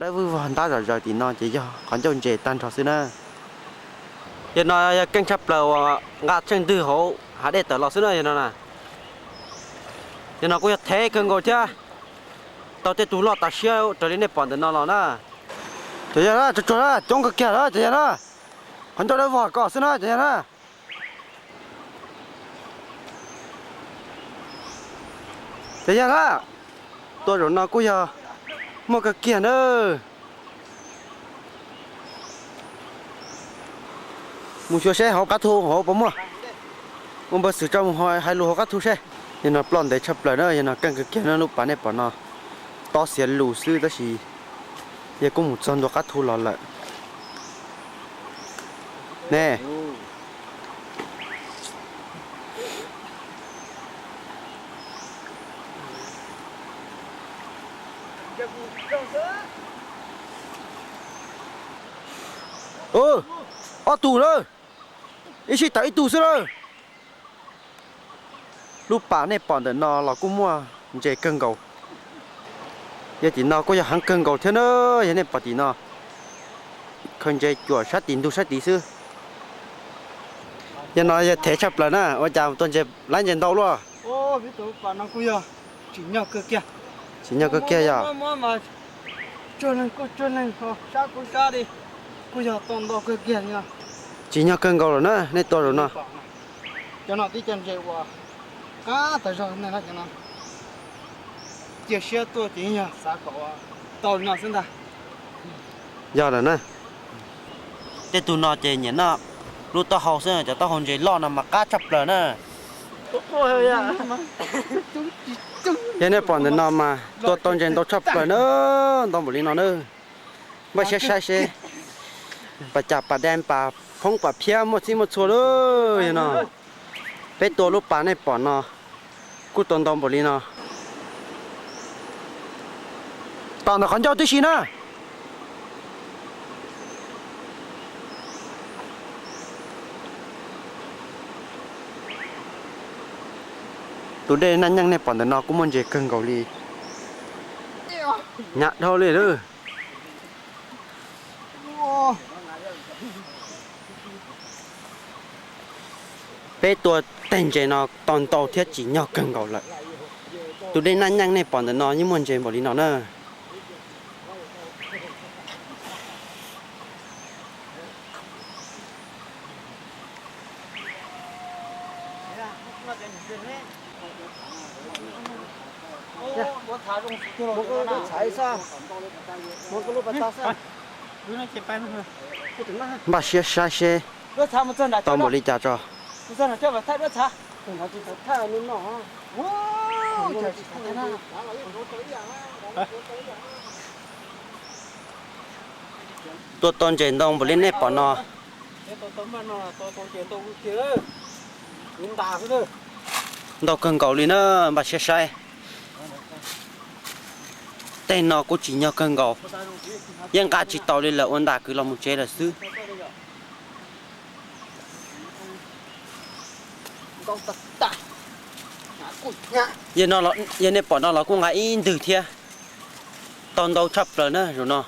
Vwj vog ntab zom zaws tim no ces yog qhov ncauj ntses tag nrho xwb na. Yog no yog keej tshaj plaws uas nqa tsheej ntwg hauv hav dej tawm los xwb na yog no na. Yog no kuj yog thev kawg nkaus thiab, tau tej tug loj tas siab raws li nej pom ntawm no los na. Cov yawg na, tsuag tsuag na, coob kawg kiag na cov yawg na. Qhov ncauj dawb vog kom xwb na cov yawg na. Cov yawg na, tua zaum no kuj yog muaj kawg kiag nawb. Mus xyuas seb hauv qab thu hauv puas muaj. Ua npawg Xwm tso mus hais lus hauv qab thu seb. Yog no ploj ntev tshaj plaws na, yog no keej kawg kiag na, lub pas nej pom no tob xiav lus xwb tab sis yog kuj mus txog ntua qab thu los lawm ne. Ob tug lawm, ib sij tawm ib tug xwb lawm. Lub pas nej pom ntawm no los kuj muaj ntses kawg nkaus. Yog tim no kuj yog heev kawg nkaus thiab na, yog nej pom tim no. Khaws ntses cuam sab tim ntug sab tid xwb. Yog no yog thev tshaj plaws na, ua cas tua ntses laib ntses ntau luaj. Tsim nyog kawg kiag yog. Tsim nyog kawg nkaus lawm na, nej tua zaum no. Cov no tib co ntses uas qab tas zog ne, cov no cia siab tuaj ces yog xav kom tau li no xwb ntag. Yog lawm na. Tej tug no ces nyiam noj lub taub hau xwb, cov taub hau ntses loj no mas qab tshaj plaws na. Yog nej pom ntawm no mas tua tau ntses ntau tshaj plaws na, ntau npaum li no na. Npaj siab saib seb pas cas pas dee pas phoob pas phiab muaj txhij muaj txhua lawm yog no. Peb tua lub pas nej pom no kuj tau ntau npaum li no. Tom ntawm qhov ncauj tib si na. Tus dej Naj Nyeej nej pom ntawm no kuj muaj ntses kawg nkaus li. Hnyav dhau li lawm. Peb tua tej ntses no tau ntau thiab tsim nyog kawg nkaus lawm. Tus dej Naj Nyeej nej pom ntawm no yeej muaj ntses npaum li no na. Npaj siab saib seb tau npaum li cas tso. Tua tau ntses ntau npaum li nej pom no. Ntau kawg nkaus li na, npaj siab saib. Tej no kuj tsim nyog kawg nkaus, yeej nqa tsis taus li lawm, ua ntas kwv los mus tsev lawm xwb. Yog nej pom no los kuj nqa ib ntwg thiab. Tau ntau tshaj plaws na zaum no.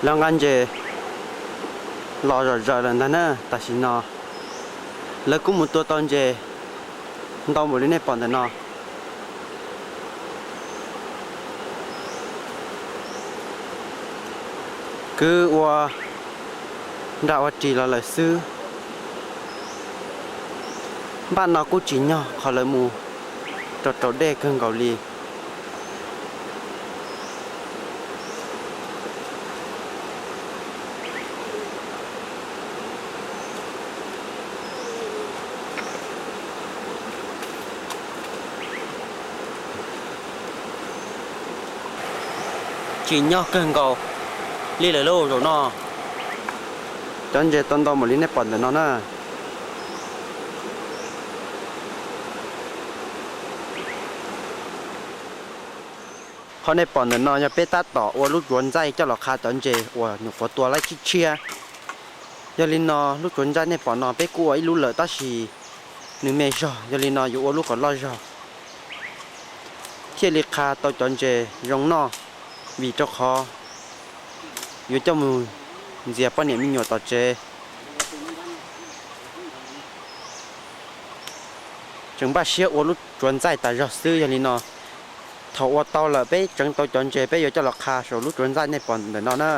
Lawv nqa ntses los zom zaws lawm ntag na, tam sim no lawv kuj mus tua tau ntses ntau npaum li nej pom ntawm no. Kwv ua nra ua ris los lawm xwb. Npaj no kuj tsim nyog qhov lawv mus rau raus dej kawg nkaus li. Tsim nyog kawg nkaus li lawm lauj zaum no. Cov ntses tau ntau npaum li nej pom ntawm no na. Qhov nej pom ntawm no yog peb tab tom ua lub tsuav ntxaij coj los qha cov ntses uas nyuam qhuav tua laib tshiab tshiab. Yog li no lub tsuav ntxaij nej pom no peb kuj ua ib lub lawm tab sis nws me zog, yog li no yuav ua lub kom loj zog thiaj li qha tau cov ntses zoo noj, vim rau qhov yuav coj mus ntxias poj niam me nyuam tom tsev. Tseem npaj siab ua lub tsuav ntxaij tas zog xwb, yog li no thaum ua tau lawm peb tseev tau cov ntses peb yuav coj los qha saum lub tsuav ntxaij nej pom ntawm no na.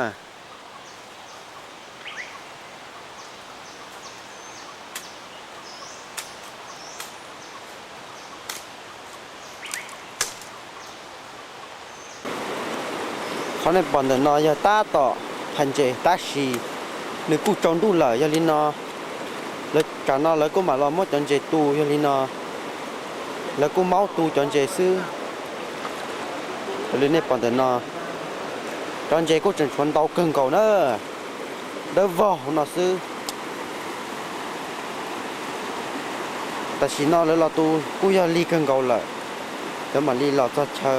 Qhov nej pom ntawm no yog tab tom phais ntses tab sis nws kuj tsaus ntuj lawm, yog li no lawv tsam no lawv kuj mam los muab cov ntses tu, yog li no lawv kuj maub tu cov ntses xwb. Raws li nej pom ntawm no, cov ntses kuj tseem tshuav ntau kawg nkaus na, dawb vog no xwb. Tam sim no lawv los tu kuj yog lig kawg nkaus lawm, lawv mam li los txog chaw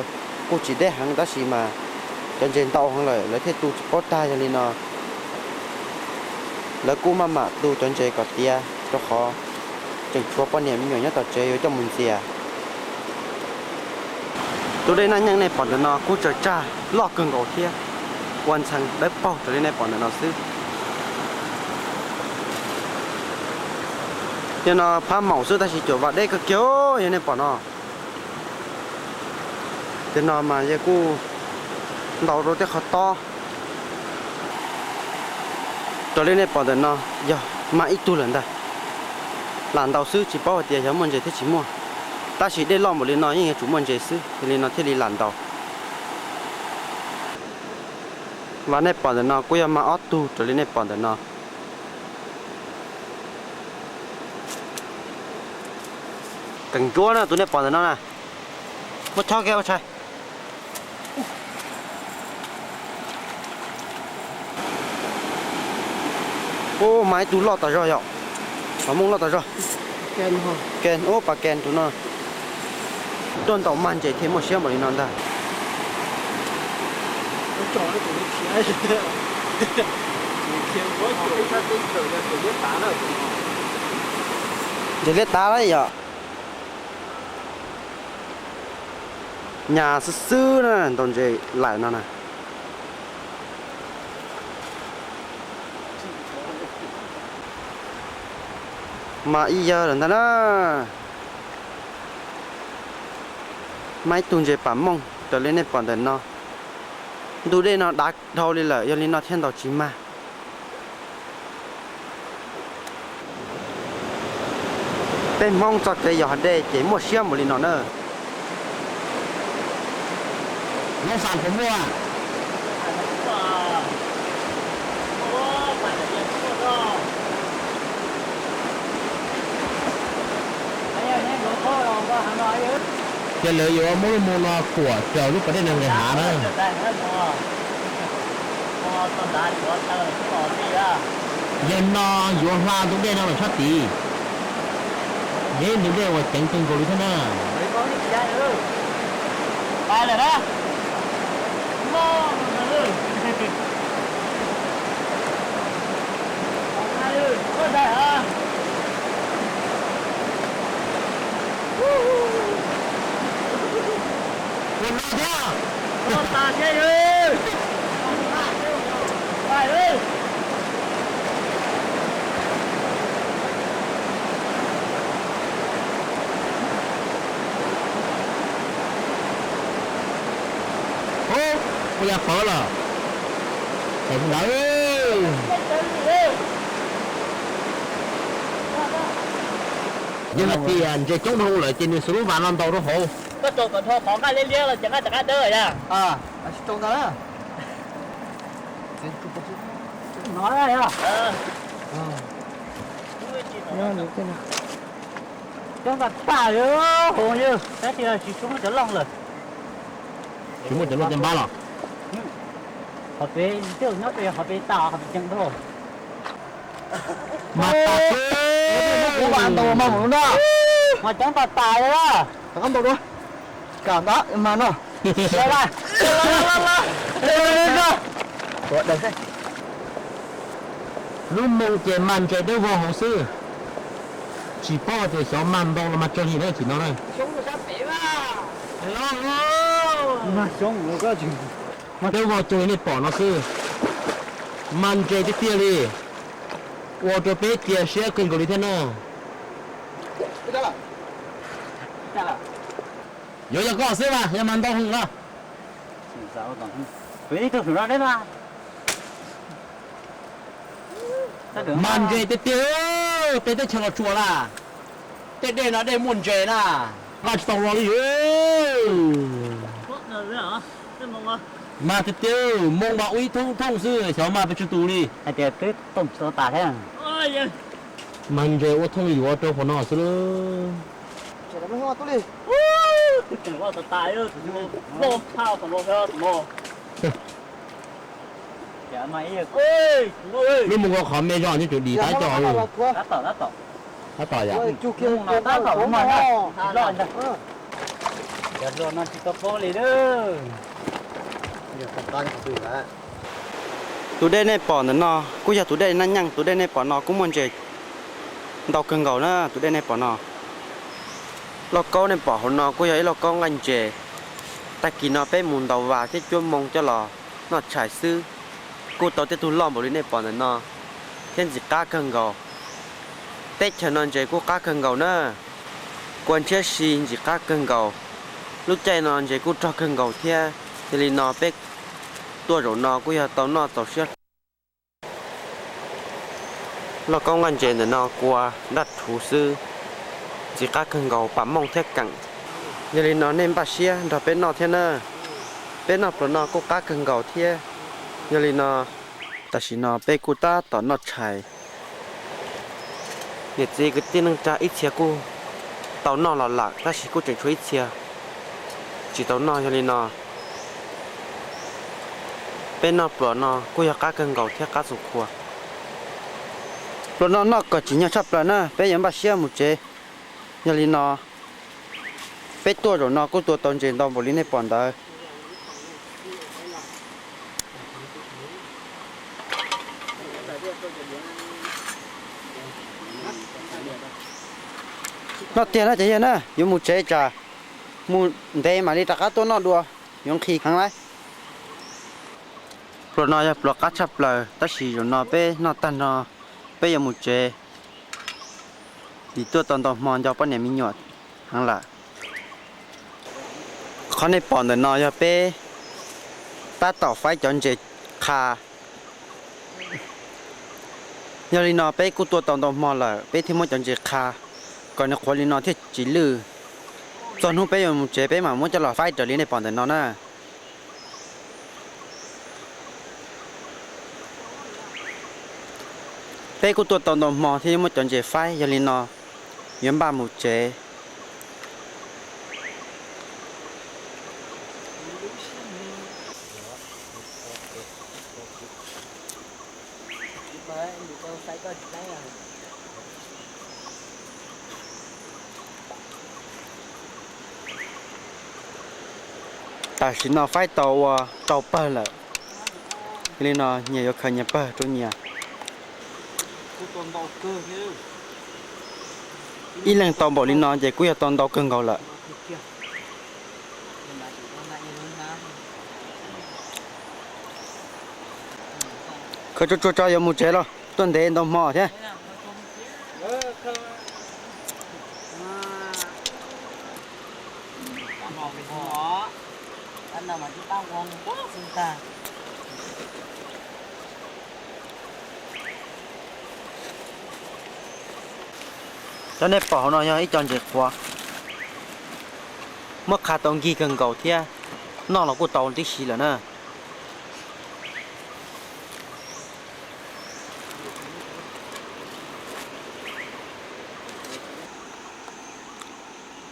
kuj tsis deb heev tab sis mas cov ntses ntau heev lawm lawv thiaj tu tsis paub tag, yog li no lawv kuj maj mam tu cov ntses kom tiav rau qhov tseem tshuav poj niam me nyuam nyob tom tsev yuav coj mus ntxias. Tus dej Naj Nyeej nej pom ntawm no kuj tsaws tsag loj kawg nkaus thiab, ua ntxhee dawb paug raws li nej pom ntawm no xwb. Yog no phab maum xwb tab sis cuam vam deb kawg kiag yog nej pom no. Ces no mas yog kuj ntau rau tej qhov tob. Raws li nej pom ntawm no yog mag ib tug lawm ntag. Lam ntaus xwb tsis paub hais tias yog muaj ntses thiab tsis muaj, tab sis dej loj npaum li no yeej yuav tsum muaj ntses xwb, yog li no thiaj li lam ntaus. Vam nej pom ntawm no kuj yog mag ob tug raws li nej pom ntawm no. Keem ntsuab na tus nej pom ntawm no na. Muab chob kiag ua tshais. Ub, mag ib tug loj tas zog yom. Pas mooj loj tas zog. Ub, pas kees tus no. Tuaj ntaus mag ntses thiaj muaj siab npaum li no ntag. Ntses liab tav lawm yom. Nyas xwb xwb na, ntaus ntses laim no na. Mas ib yawg lawm ntag na. Mas ib tug ntses pam mooj raws li nej pom ntawm no. Ntu dej no dav dhau li lawm, yog li no thiaj ntaus tsis mag. Peb Hmoob txoj kev yos dej ces muaj siab npaum li no na. Nyob xas puas muaj? Ces lawv yuav muab lub moo no kuam raws lub pas dej no nqis hav na. Yog no yuav hla ntu dej no los tshab tid. Neb ntu dej uas ceev kawg nkaus li thiab na. Ua no thiab. Ub, ua yog pawv los. Ntawd yog hais tias ntses coob dhau lawm ces nws xuas lub vas no ntaus rau hauv. Koj rau kom dhau qhov nqaij liab liab los ces nqaij rov qab dawb yog. Coob tas tas li hauv yog, tab sis tsis muaj cov loj lawm. Tsis muaj cov loj cov npab los? Qhov pem nyob pem qhov pem tas qhov pem ceev dhau. Mas tas, mas coob tas tas li. Kam ntau dua, kam ntau mas no. Lub moo ces mag ntses dawb vog hauv xwb, tsis paub tias xyov mag ntau los mag tsawg li na chim no na. Dawb vog cuag li nej pom no xwb, mag ntses tiag tiag li, ua rau peb cia siab kawg nkaus li thiab na. Yuav yog koj xwb mas yog mag ntau heev no. Mag ntses tiag tiag, peb teb chaws Los Tsuas na, tej dej no dej muaj ntses na, nqa tsis tau los li. Mag tiag tiag, moo mas ua ib thooj thooj xwb, xyov mag pes tsawg tus li. Hais tias twb toom tsis tau tas thiab. Mag ntses ua thooj yuav rau qhov no xwb lawm. Lub moo ko qhov me zog nyob cuv dim tab co. Tab tom yom. Tus dej nej pom ntawm no kuj yog tus dej Naj Nyeej, tus dej nej pom no kuj muaj ntses ntau kawg nkaus na, tus dej nej pom no. Lauj kaub nej pom hauv no kuj yog ib lauj kaub nqaij ntses. Tag kis no peb mus ntaus vas thiab cuab moo coj los noj tshais xwb, kuj tau tej tug loj npaum li nej pom ntawm no, thiab ntxim qab kawg nkaus. Teb chaws no ntses kuj qab kawg nkaus na, kua ntshiab si ntxim qab kawg nkaus. Lub caij no ntses kuj rog kawg nkaus thiab, yog li no peb tuaj zaum no kuj yog tau noj txaus siab. Lauj kaub nqaij ntses ntawm no kua nraj rhuv xwb, ntxim qab kawg nkaus pam mooj thiab keem. Yog li no nej npaj siab nrog peb noj thiab na. Peb noj pluas no kuj qab kawg nkaus thiab. Yog li no tam sim no peb kuj tab tom noj tshais. Niam txiv kwv tij neej tsa ib txhia kuj tau noj los lawm tab sis kuj tseem tshuav ib txhia tsis tau noj. Yog li no peb noj pluas no kuj yog qab kawg nkaus thiab qab txoos khua. Pluas no noj kom tsim nyog tshaj plaws na, peb yuav npaj siab mus tsev. Yog li no peb tuaj zaum no kuj tua tau ntses ntau npaum li nej pom ntawd. Noj tiag na cov yawg na, yuav mus tsev tsam mus ntev mam li rov qab tuaj noj dua, yuav nqhis heev lawm. Pluas no yog pluas qab tshaj plaws tab sis zaum no peb noj tag no peb yuav mus tsev, vim tuaj tau ntau hmo nco poj niam me nyuam heev lawm. Qhov nej pom ntawm no yog peb tab tom faib cov ntses qha. Yog li no peb kuj tuaj tau ntau hmo lawm peb thiaj muab cov ntses qha kom nws qhuav li no thiaj tsis lwj. Txog hnub peb yuav mus tsev peb mam muab coj los faib raws li nej pom ntawm no na. Peb kuj tuaj tau ntau hmo thiaj muab cov ntses faib, yog li no yuav npaj mus tsev. Tam sim no faib tau ua rau pawg lawm, li no nyias yuav khaws nyias pawg rau nyias. Ib leeg tau npaum li no ces kuj yog tau ntau kawg nkaus lawm. Khaws tsuag tsuag tso yuav mus tsev los tuaj ntev ntau hmo thiab. Cov nej pom hauv no yog ib co ntses qhuav, muab qha tau nkig kawg nkaus thiab, noj los kuj tau tib si lawm na.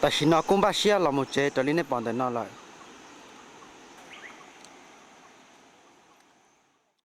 Tam sim no kuj npaj siab los mus tsev raws li nej pom ntawm no lawm.